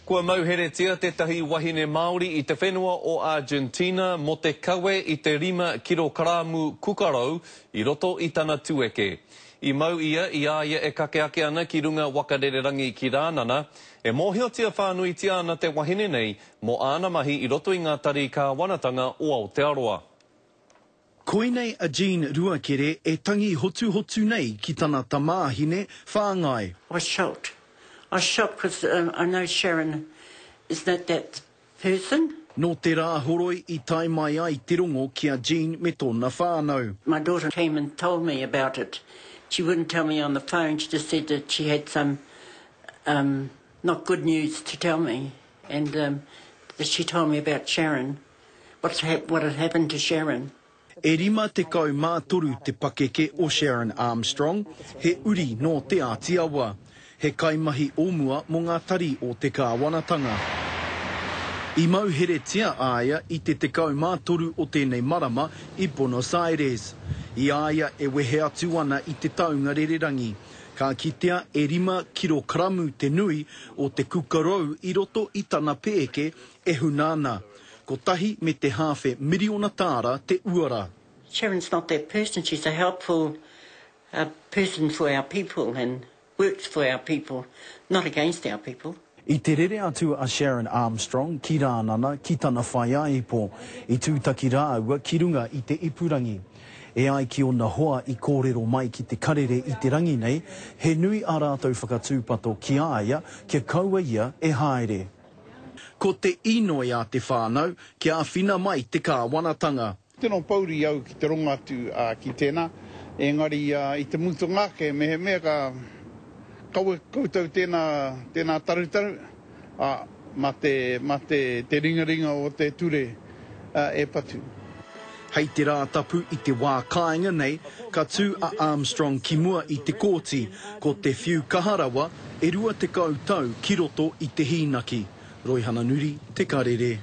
Kua mauheretia tētahi wahine Māori i te whenua o Argentina mō te kawe i te rima kirokarāmu kukarou i roto i tana tueke. I mau ia i a ia e kake ake ana ki runga waka rererangi ki Rānana. E mōhiotia whānuitia ana te wahine nei mō āna mahi i roto i ngā tari kāwanatanga o Aotearoa. Koinei a Jean Ruakere e tangi hotuhotu nei ki tana tamāhine whāngai. I was shocked. I was shocked cause I know Sharon is not that person. Nō te Rāhoroi i tae mai ai te rongo ki a Jean me tōna whānau. My daughter came and told me about it. She wouldn't tell me on the phone, she just said that she had some um not good news to tell me and um she told me about Sharon. What's what had happened to Sharon. E 53 te pakeke o Sharon Armstrong, he uri nō Te Āti Awa. He kaimahi o mua mō ngā tari o te kāwanatanga. I mauheretia a ia i te 13 o tēnei marama i Buenos Aires. I a ia e wehe atu ana i te taunga rererangi, ka kitea e rima kirokaramu te nui o te kukarou i roto i tana pēke E huna ana. Kotahi me te hāwhe miriona tāra te uara. Sharon's not that person, she's a helpful person for our people and works for our people, not against our people. I te rere atu a Sharon Armstrong ki Rānana ki tana whaiāipo, i tūtaki rāua ki runga i te ipurangi. E ai ki ōna hoa i kōrero mai ki te karere i te rangi nei, he nui ā rātou whakatūpato ki a ia kia kaua ia e haere. Ko te inoi a te whānau kia awhina mai te kāwanatanga. Tino pouri au ki te rongo atu ki tēnā, engari i te mutunga ake mehemea ka kawe koutou tēnā, tēnā tarutaru, ā, mā te, mā te, te ringaringa o te ture e patu. Hei te Rātapu i te wā kāinga nei, ka tū a Armstrong ki mua i te kōti, ko te whiu kaha rawa, e 20 tau ki roto i te hīnaki. Roihana Nuri, Te Karere.